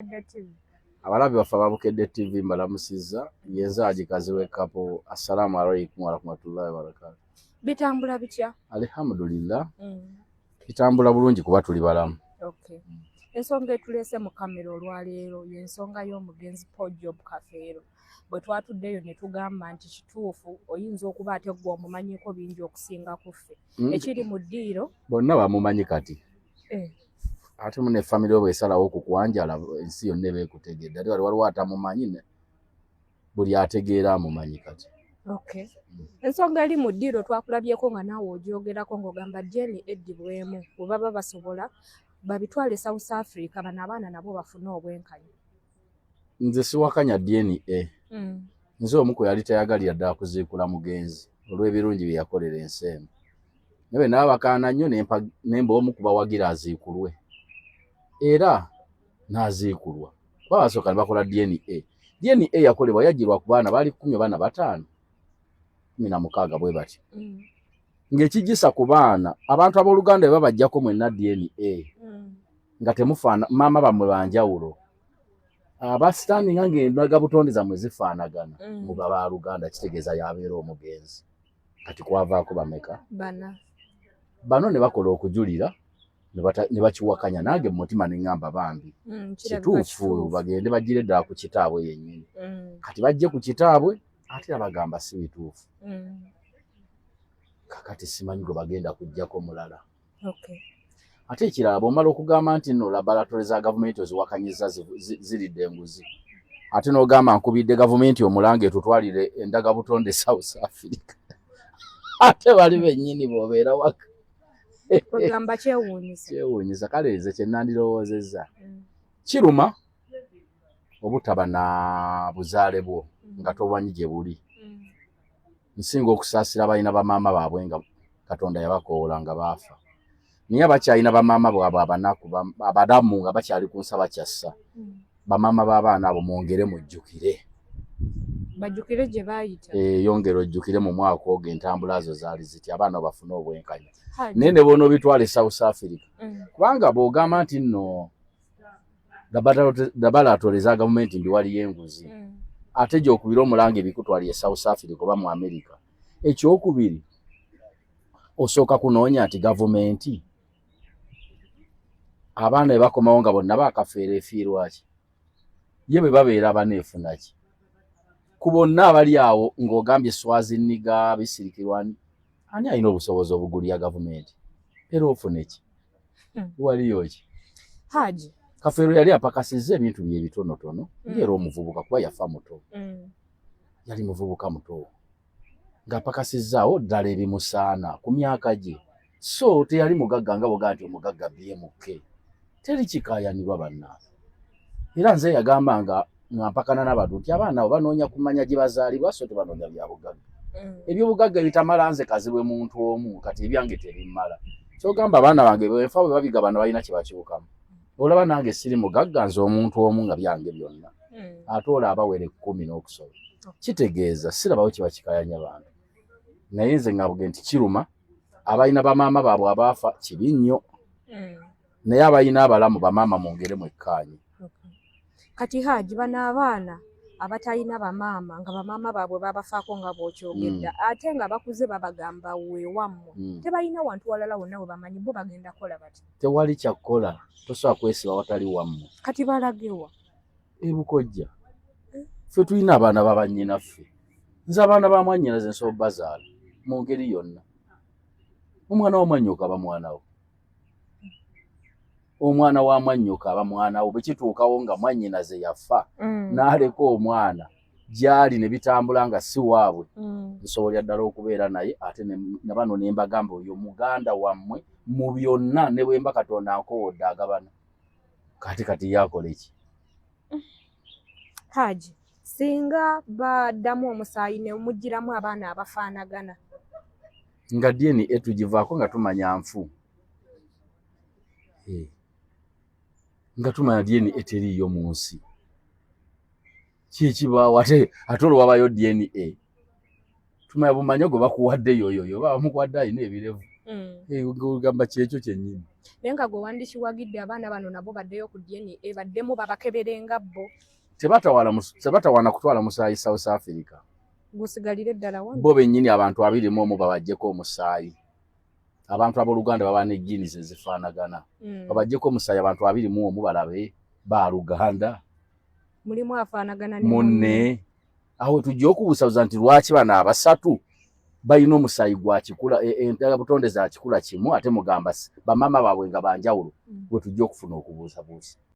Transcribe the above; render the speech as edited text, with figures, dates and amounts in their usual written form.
Bukedde TV. Abalabi baffe aba Bukedde TV mbalamusizza, yenze Haji Kazibwe Kapo. Assalaamu alaikum warahmatullahi wabarakatu. Bitambula bitya? Alhamdulillah. Bitambula bulungi kuba tuli balamu. Okay. Ensonga etuleese mu kamera olwaleero y'ensonga y'omugenzi Paul Job Kafeero. Bwe twatuddeyo ne tugamba nti kituufu oyinza okuba ate ggwe omumanyiiko bingi okusinga ku ffe. Ekiri mu ddiiro. Bonna bamumanyi kati. Ate mu ne famire yo bw'esalawo okukwanjala ensi yonna eba ekutegedde. Ate wali waliwo atamumanyi, buli ategeera amumanyi kati. Okay. Ensonga eri mu ddiiro twakulabyeko nga naawe ogyogerako ng'ogamba DNA eddibwemu bwe baba basobola babitwale South Africa bano abaana nabo bafune obwenkanya. Nze siwakanya DNA. Nze omu kwe yali tayagalira ddala kuziikula mugenzi olw'ebirungi bye yakolera ensi eno. Naye bwe naabakaana nnyo nemba omu ku bawagira aziikulwe. Era n'aziikulwa. Kuba basooka ne bakola DNA. DNA yakolebwa yaggyirwa ku baana baali 10 oba na 5, 16 bwe batyo. Ng'ekigisa ku baana, abantu abooluganda bwe babaggyako mwenna DNA nga temufaana, maama bammwe banjawulo. Abasitandinga ng'endagabutonde zammwe zifaanagana mu baluganda kitegeeza y'abeera omugenzi. Kati kwavaako bameka? Bana. Bano ne bakola okujulira ne bakiwakanya, nange mu mutima ne ŋŋamba bambi kituufu bagende bagire ddala ku kitaabwe yennyini. Kati bajje ku kitaabwe ate era bagamba si bituufu. Kakati simanyi gwe bagenda kuggyako mulala. Ate ekirala bw'omala okugamba nti nno laboratory za gavumenti oziwakanyizza ziridde enguzi, ate n'ogamba nkubidde gavumenti omulanga etutwalire endagabutonde South Africa, ate bali bennyini bw'obeera waka. Kwegamba kyewuunyisa. Kyewuunyisa. Kale nze kye nandirowoozezza, kiruma obutaba na buzaale bwo nga tomanyi gye buli. Nsinga okusaasira abalina bamaama baabwe nga Katonda yabakoola nga baafa, naye abakyalina bamaama bwabwe abanaku abalamu nga bakyali ku nsa bakyassa, bamaama b'abaana abo mwongere mujjukire, bajjukire gye baayita. Yongera ojjukire mu mwaka ogwo entambula zo zaali zitya, abaana bafune obwenkanya. Naye ne bw'onoobitwala e South Africa, kubanga bw'ogamba nti nno laboratory za gavumenti mbi waliyo enguzi, ate gy'okubira omulanga ebikutwalira e South Africa oba mu America, ekyokubiri osooka kunoonya nti gavumenti abaana bwe bakomawo nga bonna bakafeera efiirwa ki, ye bwe babeera baneefuna ki ku bonna abali awo ng'ogambye Swazinniga bisirikirwa, ani alina obusobozi obugulira gavumenti era ofune ki? Waliyo ki? Haji. Kafeero yali apakasizza ebintu bye ebitonotono ng'era omuvubuka, kuba yafa muto, yali muvubuka muto ng'apakasizzaawo ddala ebimusaana ku myaka gye, so teyali mugagga nga bwogaa nti omugagga BMK. Teri kikaayanirwa bannange. Era nze yagamba nga mpakana n'abantu nti abaana abo banoonya kumanya gye bazaalibwa, so tebanoonya bya bugagga. Ebyobugagga ebitamala nze Kazibwe muntu omu, kati ebyange tebimmala. Kyogamba abaana bange bwenfa bwe babigabana balina kye bakyukamu. Olaba nange siri mugagga nze omuntu omu nga byange byonna, ate olwo abawera 10 n'okusoba, kitegeeza sirabawo kiba kikayanya bantu. Naye nze ngabuge nti kiruma abalina bamaama baabwe abaafa, kibi nnyo, naye abalina abalamu bamaama mwongere mwekkaanye. Kati Haji, bano abaana abatalina bamaama nga bamaama baabwe babafaako nga bw'okyogedda, ate nga bakuze babagamba weewammwe, tebalina wantu walala wonna we bamanyi, bo bagenda kukola bati? Tewali kyakukola, tosobola kwesiba watali wammwe. Kati balagewa? Ebukojja. Ffe tulina abaana ba bannyinaffe. Nze abaana ba mwannyinaze nsobola bazaala mu ngeri yonna. Omwana wa mwannyoko aba mwana wo, omwana wa mwannyoko aba mwana wo. Bwe kituukawo nga mwannyinaze yafa n'aleka omwana gy'ali ne bitambula nga si waabwe, nsobolera ddala okubeera naye. Ate ne bano ne mbagamba oyo muganda wammwe mu byonna, ne bwe mba Katonda nkoowodde agabana. Kati yakola eki? Haji, singa baddamu omusaayi ne mugiramu abaana abafaanagana? Nga DNA tugivaako nga tumanya nfu, nga tumanya DNA teriiyo mu nsi, kikibaawo? Ate olwo wabayo DNA, tumanya bumanya gwe bakuwadde yoyoyo oba bamukuwadde alina ebirevu. Ogamba kyekyo kyennyini. Naye nga gwe wandikiwagidde abaana bano nabo baddeyo ku DNA, baddemu babakeberenga bo? Tebatawaana kutwala musaayi South Africa. Gusigalire ddala wano. Bo bennyini abantu 21 babaggyeko omusaayi. Abantu abooluganda baba ne genes ezifaanagana. Babaggyeko omusaayi abantu 21, balabe baaluganda. Mulimu afaanagana ne munne. Awo tujja okubuusabuuza nti lwaki bano abasatu balina omusaayi gwa kikula, endagabutonde za kikula kimu, ate mugamba bamaama baabwe nga banjawulo? We tujja okufuna okubuusabuusa.